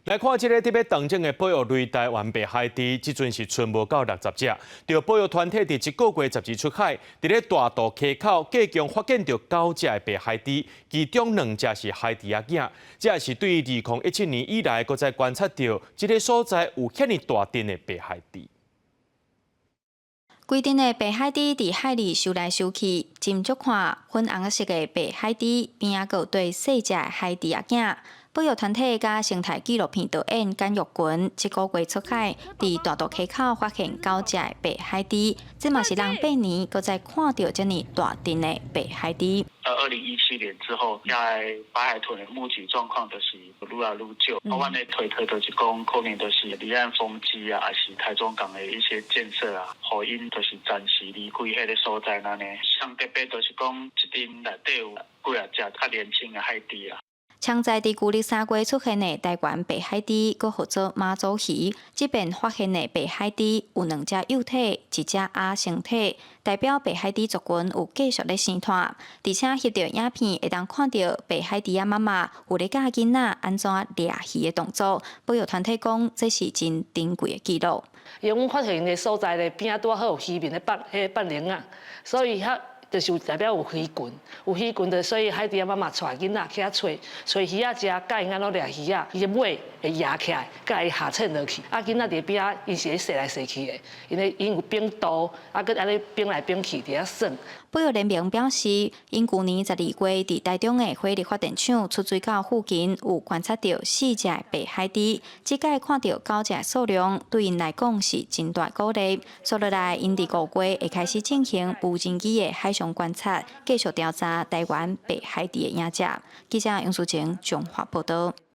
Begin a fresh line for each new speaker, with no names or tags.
來看這个佇咧當前的保育類台灣白海豬，這陣是賰無夠60隻。著保育團體佇這個月12出海，佇咧大肚溪口計共發現著九隻的白海豬，其中兩隻是海豬仔囝，這也是對2017年以來，閣再觀察著這个所在有遐爾大陣的白海豬。
規陣的白海豬佇海裡游來游去，真足看粉紅色的白海豬邊仔閣有對細隻的海豬仔囝。保育團體佮生態紀錄片導演簡玉群，這個月出海，佇大肚溪口發現九隻的白海豬，這嘛是人八年閣再看著遮爾大陣的白海豬。
2017年之後，遐白海豚的目擊狀況就是愈來愈少。阮的推測就是講，可能就是離岸風機啊，抑是台中港的一些建設啊，予𪜶就是暫時離開彼個所在按呢。上特別就是講，這陣內底有幾仔隻較年輕的海豬啊。
搶在佇舊曆3月出現的台灣白海豬，閣號做媽祖魚。這遍發現的白海豬有兩隻幼體，一隻亞成體，代表白海豬族群有繼續咧生湠。而且翕著影片會當看著白海豬仔媽媽有咧教囡仔按怎掠魚的動作。保育團體講，這是真珍貴的記錄。
因為阮發現的所在咧，邊仔拄好有漁民咧放彼個放籠仔，所以遐就是有代表有魚群，有魚群的，所以海豬仔媽媽帶囡仔去遐揣揣魚仔食，教𪜶按怎掠魚仔，伊的尾會攑起來，共伊下潜落去。啊，囡仔佇邊仔，𪜶是咧踅來踅去的，𪜶咧𪜶有反肚，啊，閣按呢反來反去佇遐耍。
保育聯盟表示，𪜶舊年12月佇台中的火力發電廠出水口附近有觀察著四隻白海豬，這擺看著九隻數量，對𪜶來講是真大鼓勵。接落來，𪜶佇5月會開始進行無人機的海上觀察，繼續調查台灣白海豬的影跡。記者楊淑晴，彰化報導。